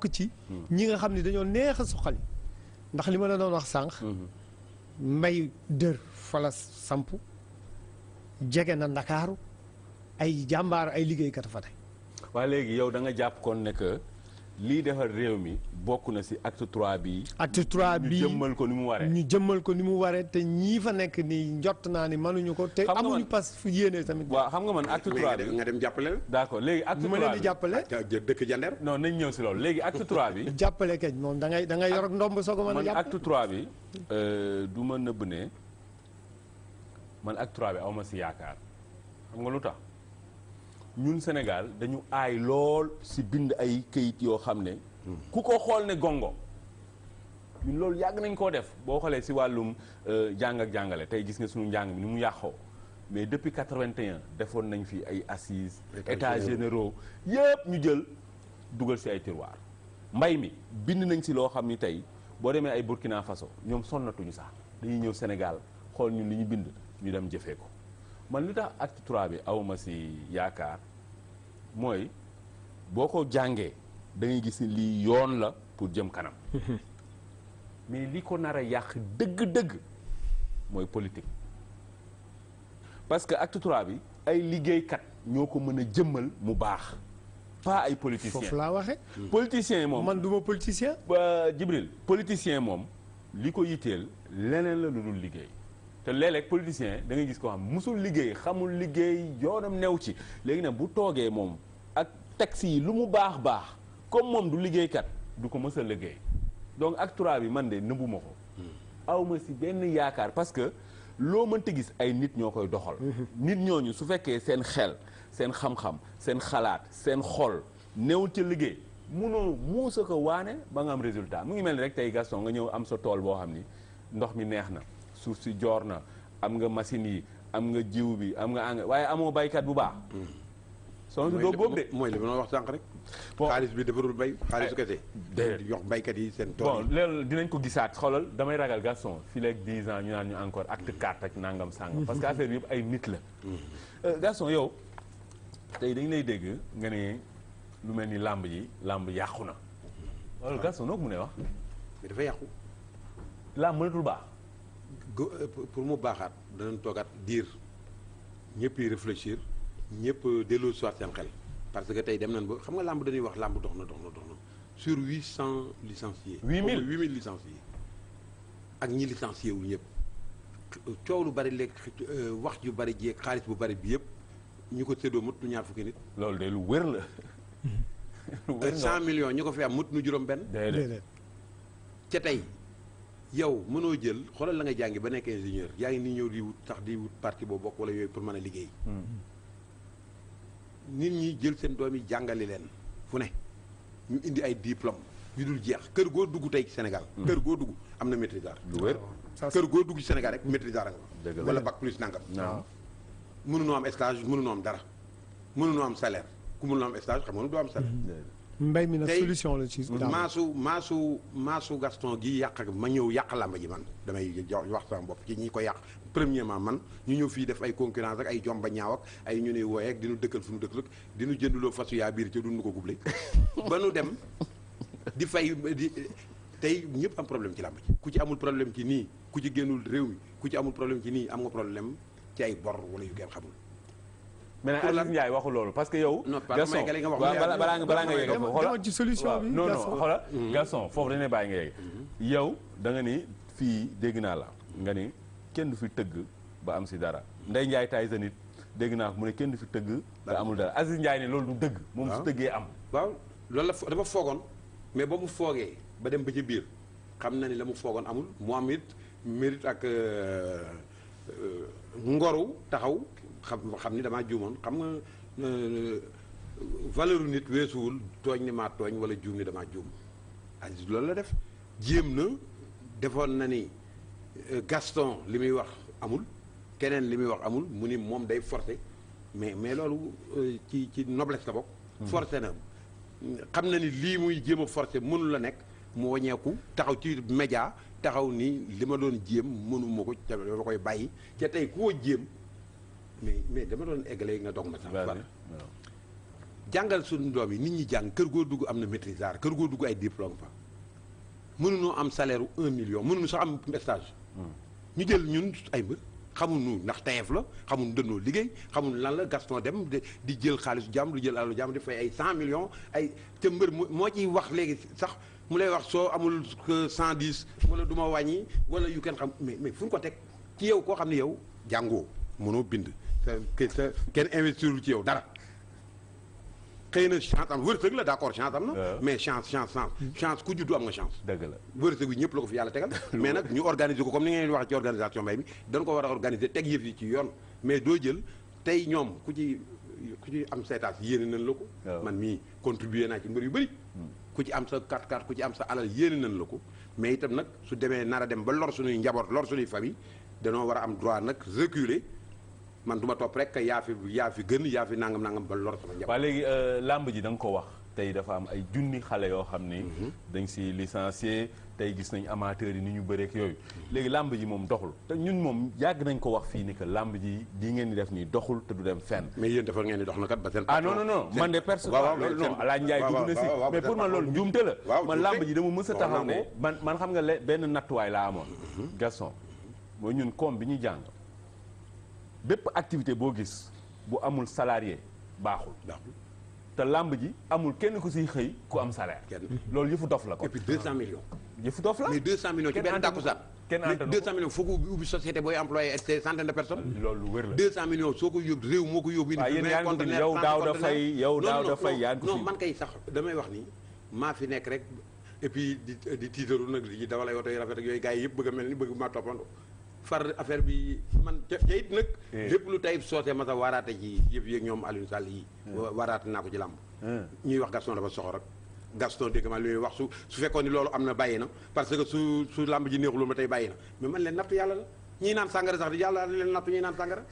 bokk ci ñi nga xam ne dañoo neex a suqali ndax li ma la doon wax sànq mbay dër fala samp jege na Ndakaaru ay jàmbaar ay liggéeykat fa tey waaye léegi yow da nga jàpp kon ne que lii defar réew mi bokk na si acte 3 bi. acte 3 bi ñu jëmmal ko ni mu waree. ñu jëmmal ko ni mu waree te ñii fa nekk nii njott naa ni mënuñu ko. te amuñu pas fu yéene tamit. waaw xam nga man acte 3 bi nga dem jàppale la. d'accord léegi acte 3 bi ma leen di jàppale. dëkk Jandeer. non nañ ñëw si loolu léegi acte 3 bi. jàppale kañ moom da ngay yor ak ndomb soog a mën a jàpp. man acte 3 bi du ma nëbb ne man acte 3 bi aw ma si yaakaar xam nga lu tax. ñun Sénégal dañu aay lool si bind ay këyit yoo xam ne ku ko xool ne gongo ñun loolu yàgg nañ koo def boo xoolee si wàllum jàng ak jàngale tey gis nga suñu njàng mi ni mu yàqoo mais depuis 81 defoon nañ fi ay assises états généraux yëpp ñu jël dugal si ay tiroir mbay mi bind nañ si loo xam ni tey boo demee ay Burkina Faso ñoom sonnatuñu sax dañuy ñëw Sénégal xool ñun li ñu bind ñu dem jëfee ko man li tax acte 3 bi awma si yaakaar mooy boo ko jàngee da ngay gis ni lii yoon la pour jëm kanam mais li ko nar a yàq dëgg-dëgg mooy politique parce que acte 3 bi ay liggéeykat ñoo ko mën a jëmmal mu baax pas ay politiciens foofu laa waxe politiciens yi moom man duma politicien Djibril politicien moom li ko yitteel leneen la lu dul liggéey te léeg-léeg politicien da ngay gis ko xam musul liggéey xamul liggéey yoonam new ci léegi nag bu toogee moom ak texte yi lu mu baax baax comme moom du liggéeykat du ko mës a liggéey donc acte 3 bi man de nëbbuma ko awma si benn yaakaar parce que loo mënta gis ay nit ñoo koy doxal nit ñooñu su fekkee seen xel seen xam-xam seen xalaat seen xol newul ca liggéey munoo muusa ko waane ba nga am résultat mu ngi mel ni rek tey Gaston nga ñëw am sa tool boo xam ni ndox mi neex na suuf si joor na am nga machine yi am nga jiw bi am nga engrais waaye amoo baykat bu baax soxna si doo góob de mooy li ma wax sànq rek xaalis bi defarul bay xaalisu kese di jox baykat yi seen tool bon loolu dinañ ko gisaat xoolal damay ragal Gaston fii léegi 10 ans ñu naan ñu encore acte 4 ak nangam sàngam parce que affaire bi yëpp ay nit la Gaston yow tey dañ lay dégg nga ne lu mel ni làmb ji làmb yàqu na loolu Gaston noo ko mënee wax mais dafa yàqu làmb mënatul baax pour mu baaxaat danañ toogaat diir ñëpp yi réfléchir ñëpp delloo soit seen xel parce que tey dem nañ ba xam nga làmb dañuy wax làmb dox na sur 800 licenciés 8000 licenciés ak ñi licencié wu ñëpp coow lu bari léegi wax ju bari jeeg xaalis bu bari bi yëpp ñu ko séddoo mut nu ñaar fukki nit loolu de lu wér la lu wér 100 millions ñu ko fi am mut nu juróom benn déedéet ca tey yow mënoo jël xoolal la nga jàngi ba nekk ingénieur yaa ngi nii ñëw di wut tax di wut parti boo bokk wala yooyu pour mën a liggéey nit ñi jël seen doom yi jàngali leen fu ne ñu indi ay diplôme yu dul jeex kër goo dugg tey ci Sénégal kër goo dugg am na maîtrisard lu wér kër goo dugg ci Sénégal rek maîtrisard nga wala bac plus nangam mënunoo am stage mënunoo am dara mënunoo am salaire ku mënunoo am stage xam nga doo am salaire mbay mi nag solution la ci maasu Gaston gi yàq ak ma ñëw yàq làmb ji man damay wax sama bopp ci ñi ko yàq premièrement man ñu ñëw fii def ay concurrence ak ay jomba ñaaw ak ay ñu ne wooye ak dinu dëkkal fu nu dëkk dinu jënduloo fasu yaa biir ca dunu ko guble ba nu dem di fay di tey ñëpp am problème ci làmb ji ku ci amul problème ci nii ku ci génnul réew mi ku ci amul problème ci nii am nga problème ci ay bor wala yu kenn xamul mais nag Aziz Ndiaye waxu loolu parce que yow. Gaston balaa nga yegg xoolal ci solution bi non xoolal Gaston foofu dañu lay bàyyi nga yegg yow da nga ni fii dégg naa la nga ni kenn du fi tëgg ba am si dara Ndeye Ndiaye taay sa nit dégg naa ko mu ne kenn du fi tëgg ba amul dara Aziz Ndiaye ne loolu du dëgg moom su tëggee am waaw loolu la dafa foogoon mais ba mu foogee ba dem ba ci biir xam na ni la mu foogoon amul mu am it mérite ak ngoru taxaw xam ni damaa juumoon xam nga valeur nit weesuwul tooñ ni maa tooñ wala juum ni damaa juum Aziz loolu la def jéem na defoon na ni Gaston li muy wax amul keneen li muy wax amul mu ni moom day forcé mais loolu ci noblesse la bokk forcé na xam na ni lii muy jéem a forcé mënul la nekk mu wañeeku taxaw ci média taxaw ni li ma doon jéem mënuma ko dama koy bàyyi ca tey ku ko jéem mais dama doon eggalee nga dog ma sax jàngal suñu doom yi nit ñi jàng kër goo dugg am na maîtrisard kër goo dugg ay diplôme fa mënuñoo am salaire u 1 million mënuñu sax am stage ñu jël ñun ay mbër xamuñu ndax tayef la xamuñu dënnoo liggéey xamuñu lan la Gaston dem di jël xaalisu jàmm di jël alalu jàmm di fay ay 100 millions ay te mbër moo ciy wax léegi sax mu lay wax soo amul 110 wala du ma wàññi wala yu kenn xam mais fu ñu ko teg ci yow koo xam ne yow jàngoo mënoo bind sa kenn investirul ci yow dara xëy na chance am wërsëg la d'accord chance am na mais chance ku juddu am nga chance dëgg la wërsëg bi ñëpp la ko fi yàlla tegal mais nag ñu organiser ko comme ni ngeen wax ci organisation mbay mi dañ ko war a organiser teg yëf yi ci yoon mais doo jël tey ñoom ku ci am seetaas yéene nañ la ko man mii contribuer naa ci mbir yu bëri ku ci am sa 4x4 ku ci am sa alal yéene nañ la ko mais itam nag su demee nar a dem ba lor suñuy njaboot lor suñuy famille danoo war a am droit nag reculer man du ma topp rek yaa fi gën yaa fi nangam ba lor sama njaboot. waaw léegi làmb ji da nga ko wax tey dafa am ay junni xale yoo xam ni. dañ si licencié tey gis nañ amateurs yi ni ñu bëreek yooyu. léegi làmb ji moom doxul te ñun moom yàgg nañ ko wax fii ni que làmb ji di ngeen di def nii doxul te du dem fenn. mais yéen defar ngeen di dox na kat ba seen. ah non man de personne. waaw loolu non Alaaji Ndiaye dugg na si mais pour man loolu njuumte la. man làmb ji dama mës a taxaw ne man xam nga benn nattuwaay laa amoon. Gaston mooy ñun koom bi ñuy jàng. bépp activité boo gis bu amul salarié baaxul. te làmb ji amul kenn ku siy xëy ku am salaire. loolu yëfu dof la ko. et puis 200 millions. yëfu dof la mais 200 millions ci benn takkusaan. kenn antanu mais 200 millions foo ko ubbi société booy employé des centaines de personnes. loolu wér la 200 millions soo ko yóbbu réew moo ko yóbbu. waaw yéen yaa ngi ko yow daaw da fay yaa ngi ko non man kay sax damay wax ni maa fi nekk rek et puis di tiitaru nag di dawal ay oto yu rafet ak yooyu gars yi yëpp bëgg a mel ni bëgg maa toppandoo far affaire bi man ca it nag. lépp lu tey soosee ma sa waaraate ci yëpp yeeg ñoom Alioune Sall yi. waaraate naa ko ci làmb. ñuy wax Gaston dafa soxor rek Gaston dégg ma li muy wax su fekkoon ni loolu am na bàyyi na parce que su làmb ji neexul ma tey bàyyi na mais man leen nattu yàlla la ñii naan sàngara sax di yàlla leen nattu ñuy naan sàngara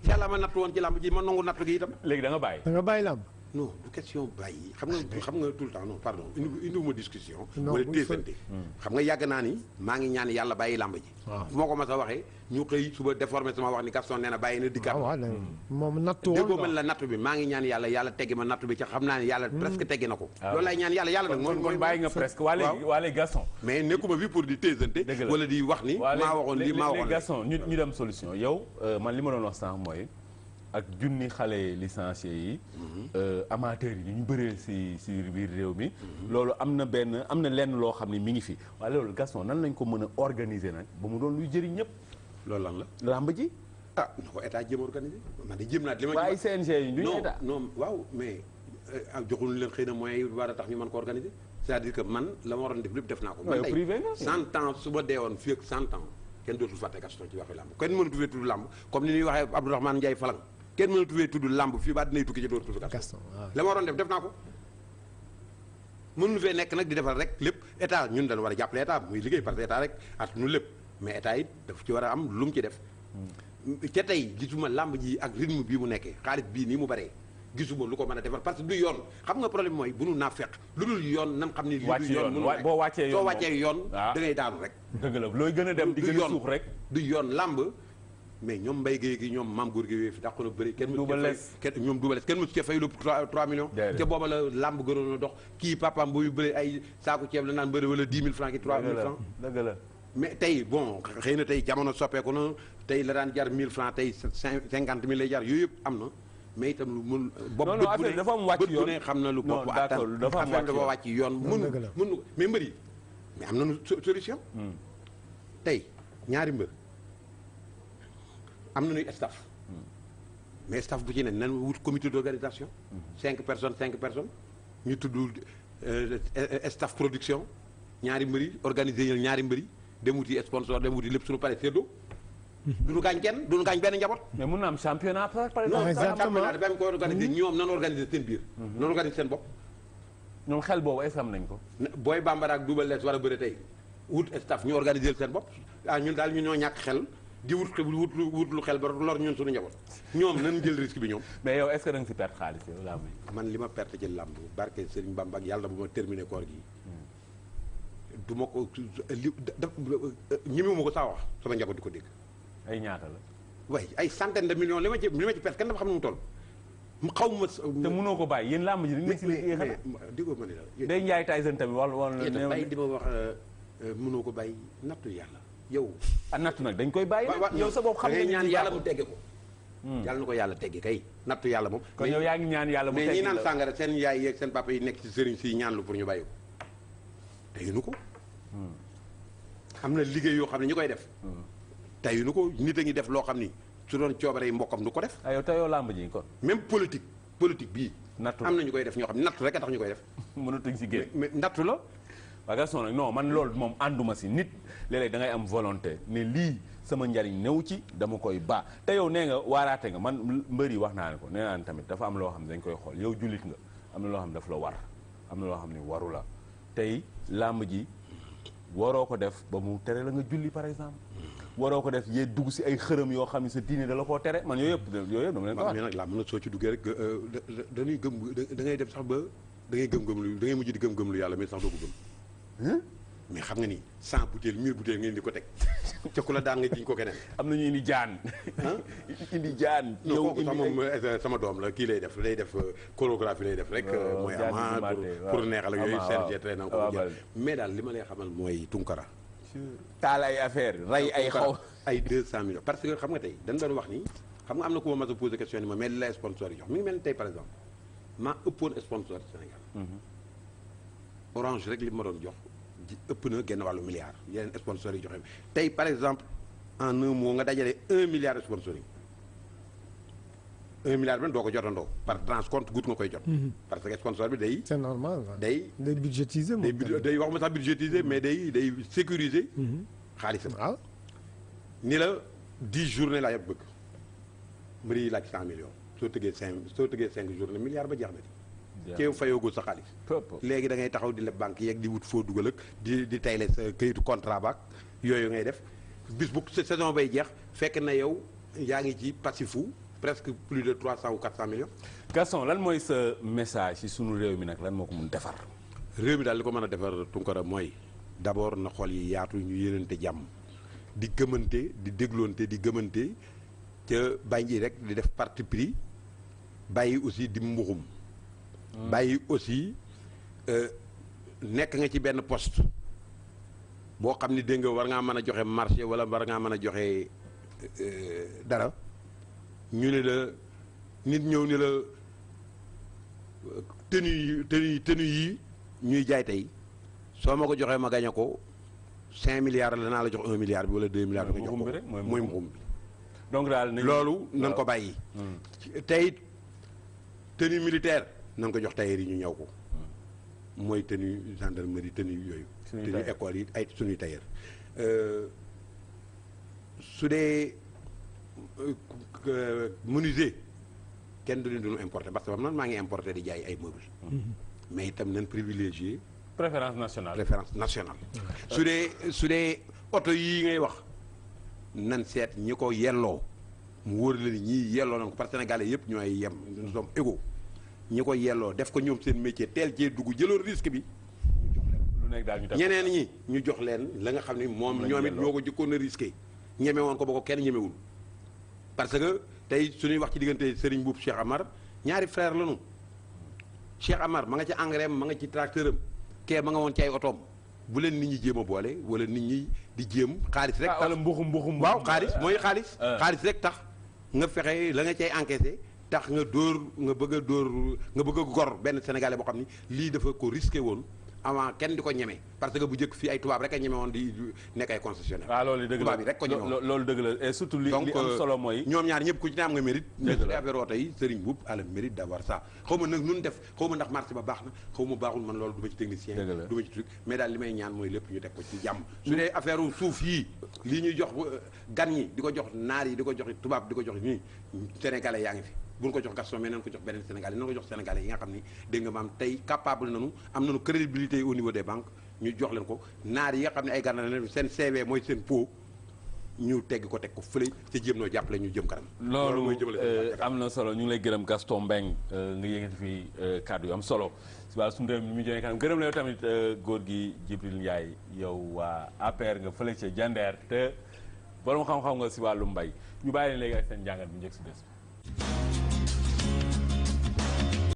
yàlla ma nattu woon ci làmb ji ma nangu nattu gi itam. léegi da nga bàyyi. da nga bàyyi làmb. non du question bàyyi xam nga tout le temps non pardon indiwuma discussion wala téesante xam nga yàgg naa ni maa ngi ñaan yàlla bàyyi làmb ji bu ma ko mas a waxee ñu xëy suba déformé sama wax ni Gaston nee na bàyyi na dikkaat moom nattu woon déggoo man la nattu bi maa ngi ñaan yàlla teggi ma nattu bi ca xam naa ne yàlla presque teggi na ko loolu lay ñaan yàlla nag mooy bàyyi nga presque waa léegi Gaston mais nekkuma fi pour di téesante wala di wax ni maa waxoon li maa waxoon Gaston ñu dem solution yow man li ma doon wax sànq mooy ak junni xale licenciés yi amateurs yi ñu bëree si biir réew mi loolu am na lenn loo xam ne mi ngi fi waaye loolu Gaston nan lañ ko mën a organiser nag ba mu doon luy jëriñ ñëpp loolu lan la làmb ji na ko état jéem a organiser man de jéem naa li ma waaye CNG yi duñu état non waaw mais joxuñu leen xëy na moyens yu war a tax ñu mën ko organiser c'est-à-dire que man la ma waroon def lépp def naa ko man tey 100 ans su ma deewoon fii ak 100 ans kenn dootul fàtte Gaston ci waxi làmb kenn mënatu fee tudd làmb comme ni ñuy waxee Abdourahmane Ndiaye Falang kenn mënatu fee tudd làmb fii ba dinay tukki ci dootu tudd Gaston la ma waroon def naa ko mënuñu fee nekk nag di defal rek lépp état ñun dañu war a jàppale état muy liggéey parce que état rek at nu lépp mais état it daf ci war a am lu mu ci def ca tey gisuma làmb ji ak rythme bii mu nekkee xaalis bii nii mu baree gisuma lu ko mën a defar parce que du yoon xam nga problème mooy bu nu naa fekk lu dul yoon nan xam ni li du yoon boo wàccee soo wàccee yoon da ngay daanu rek dëgg la looy gën a dem di gën a suux rek du yoon làmb mais ñoom Mbaye Guèye gi ñoom Mame Gour gi fi dàqu na bëri kenn ñoom Double Less kenn mësu cee fay lu 3 millions te booba la làmb gënoon a dox kii papaam bu bëri ay saaku ceeb la naan bëri wala 10 000 francs ki 3 000 francs dëgg la mais tey bon xëy na tey jamono soppeeku na tey la daan jar 1000 francs tey 50 000 lay jar yooyu yëpp am na mais itam lu mun bopp bët dafa am wàcc yoon bu ne xam na lu bopp attan affaire dafa wàcc yoon mun mais mbër yi mais am nañu solution tey ñaari mbër am nañuy staff mais staff bu ci ne nan wut comité d'organisation 5 personnes ñu tudd staff production ñaari mbër yi organiser ñaari mbër yi dem wuti sponsor dem wuti lépp suñu pare séddoo duñu gaañ kenn duñu gaañ benn njaboot mais mun na am championnat par exemple non championnat dafa am ko organiser ñoom nan organiser seen biir nan organiser seen bopp ñoom xel boobu est-ce que am nañ ko booy bambara ak Double Less war a bëre tey wut staff ñu organiser seen bopp ñun daal ñu ñoo ñàkk xel di wut lu xel ba lor ñun suñu njaboot ñoom nan jël risque bi ñoom mais yow est-ce que da nga si perte xaalis yow làmb man li ma perte ci làmb barke Serigne Bamba ak yàlla bu ma terminé koor gi du ma ko ñemewuma ko saa wax sama njaboot di ko dégg ay ñaata la waaye ay centaine de millions li ma ci perte kenn dafa xam ne mu toll xaw ma. te mënoo ko bàyyi yéen làmb ji dañu nekk si liggéey xanaa. di ko mën la. day Njaay Tyson tamit wala bàyyi di ma wax mënoo ko bàyyi nattu yàlla yow. nattu nag dañ koy bàyyi nag. yow sa bopp xam nga ñaan yàlla mu tegge ko. yàlla na ko yàlla tegge kay nattu yàlla moom. kon yow yaa ngi ñaan yàlla mu tegge mais ñi naan sàngara seen yaay yeeg seen papa yi nekk ci sëriñ si ñaan lu pour ñu bàyyi ko teyunu ko. am na liggéey yoo xam ne ñu koy def. teyunu ko nit a ngi def loo xam ni su doon coobare yi mbokkam du ko def. yow teyoo làmb ji kon. même politique bii. nattu am na ñu koy def ñoo xam ne nattu rek a tax ñu koy def. mënatuñ si génn mais nattu la. waa Gaston nag non man loolu moom ànduma si nit léeg-léeg da ngay am volonté ne lii sama njariñ new ci dama koy baax te yow nee nga waaraate nga man mbër yi wax naa ne ko nee naa ne tamit dafa am loo xam ne dañ koy xool yow jullit nga am na loo xam ne daf la war am na loo xam ne waru la tey làmb ji waroo ko def ba mu tere la nga julli par exemple waroo ko def yee dugg si ay xërëm yoo xam ne sa diine da la koo tere man yooyu yëpp dama leen ko wax. mais nag làmb nag soo ci duggee rek dañuy gëm da ngay def sax ba da ngay gëm-gëm lu da ngay mujj di gëm-gëm lu yàlla mais sax doo ko gëm. mais xam nga ni 100 bouteille 1000 bouteille ngeen di ko teg ca ku la daan nga jiñ ko keneen. am na ñu indi jaan. indi jaan. yow indi moom sama doom la kii lay def chorégraphie lay def rek. mooy ama pour neexal ak yooyu CNG tey na ko mais daal li ma lay xamal mooy Tunkara. taal ay affaire rey ay xaw. ay 200 millions parce que xam nga tey dañ doon wax ni xam nga am na ku ma mas a posé question ni ma mais li lay sponsor yi jox mi ngi mel ni tey par exemple maa ëppoon sponsor Sénégal. Orange rek li ma doon jox. ëpp na genn wàllu milliard yeneen sponsors yi joxe tey par exemple en un mois nga dajale 1 milliard de sponsors yi 1 milliard bi doo ko jotandoo par tranche compte goutte nga koy jot. parce que sponsor bi day. c'est normal day budgétiser day wax ma sax budgétiser mais day sécuriser. xaalisam. waaw ni la 10 journées laa yëpp bëgg mbir yi laaj 100 millions soo tëggee 5 journées milliard ba jeex na ci. ceew fayoogul sa xaalis léegi da ngay taxaw di leb banque yeeg di wut foo dugal ak di tayle sa këyitu contrat baak yooyu ngay def bis bu saison bay jeex fekk na yow yaa ngi ci passifu presque plus de 300 ou 400 millions. Gaston lan mooy sa message ci sunu réew mi nag lan moo ko mun defar. réew mi daal li ko mën a defar Tunkara mooy d'abord na xol yi yaatu ñu yéenante jàmm di gëmante di dégloonte di gëmante ca bàyyi rek di def parti pris bàyyi aussi di mbuxum bàyyi aussi nekk nga ci benn poste boo xam ni dégg nga war ngaa mën a joxe marché wala war ngaa mën a joxe dara ñu ne la nit ñëw ni la tenue yi ñuy jaay tey soo ma ko joxee ma gañe ko 5 milliards la naa la jox 1 milliard bi wala 2 milliards bi nga jox ko mooy mbuxum bi donc daal loolu nañ ko bàyyi tey tenue militaire nañ ko jox tailleur yi ñu ñëw ko mooy tenue gendarmerie tenue yooyu tenue école yi ay suñuy tailleur su dee menuisier kenn du leen duñu importer parce que man maa ngi importer di jaay ay meubles mais itam nañ privilégié préférence nationale su dee oto yii ngay wax nan seet ñi ko yelloo mu wóor la ni ñii yelloo nañ ko parce que sénégalais yëpp ñooy yem nous sommes égaux ñi ko yelloo def ko ñoom seen métier teel cee dugg jëloon risque bi lu nekk daal ñu ñeneen ñi ñu jox leen la nga xam ne moom ñoom it ñoo ko jëkkoon a risqué ñeme woon ko ba ko kenn ñemewul parce que tey suñuy wax ci diggante Serigne Boub Cheikh Amar ñaari frère lañu Cheikh Amar ma nga ci engrais ma nga ci tracteur am kee ma nga woon ci ay otoom bu leen nit ñi jéem a boole wala nit ñi di jéem xaalis rek tax mbuxum waaw xaalis mooy xaalis rek tax nga fexe la nga cay encaissé tax nga bëgg a gor benn sénégalais boo xam ni lii dafa ko risqué woon avant kenn di ko ñeme parce que bu njëkk fii ay tubaab rek a ñeme woon di nekk ay concessionnaire. waaw loolu dëgg la tubaab yi rek ko ñeme woon loolu dëgg la et surtout li am solo mooy. ñoom ñaar ñëpp ku ci ne am nga mérite. dëgg la affaire oto yi Serigne Boub a le mérite d'avoir ça xaw ma nag nun def xaw ma ndax marché ba baax na xaw ma baaxul man loolu du ma ci technicien. du ma ci truc mais daal li may ñaan mooy lépp ñu teg ko ci jàmm. su dee affaire suuf yii lii ñuy jox gan ñi di ko jox naar yi di ko jox tubaab di ko jox ñii sénégalais yaa ngi fi bu ñu ko jox Gaston mais nañ ko jox beneen Sénégalais nañ ko jox Sénégalais yi nga xam ni dégg nga maam tey capable nañu am nañu crédibilité au niveau des banques ñu jox leen ko naar yi nga xam ne ay gànnaar leen seen CV mooy seen pot ñu teg ko fële te jéem noo jàppale ñu jëm kanam. loolu mooy am na solo ñu ngi lay gërëm Gaston Mbengue nga yëngati fi kàddu yu am solo si wàllu suñu réew mi mu jëmee kanam gërëm la yow tamit góor gi Djibril Ndiaye yow waa APR nga fële ca Jandeer te borom xam-xam nga si wàllu mbay ñu bàyyi leen léegi ak seen jàngat bi njëkk si des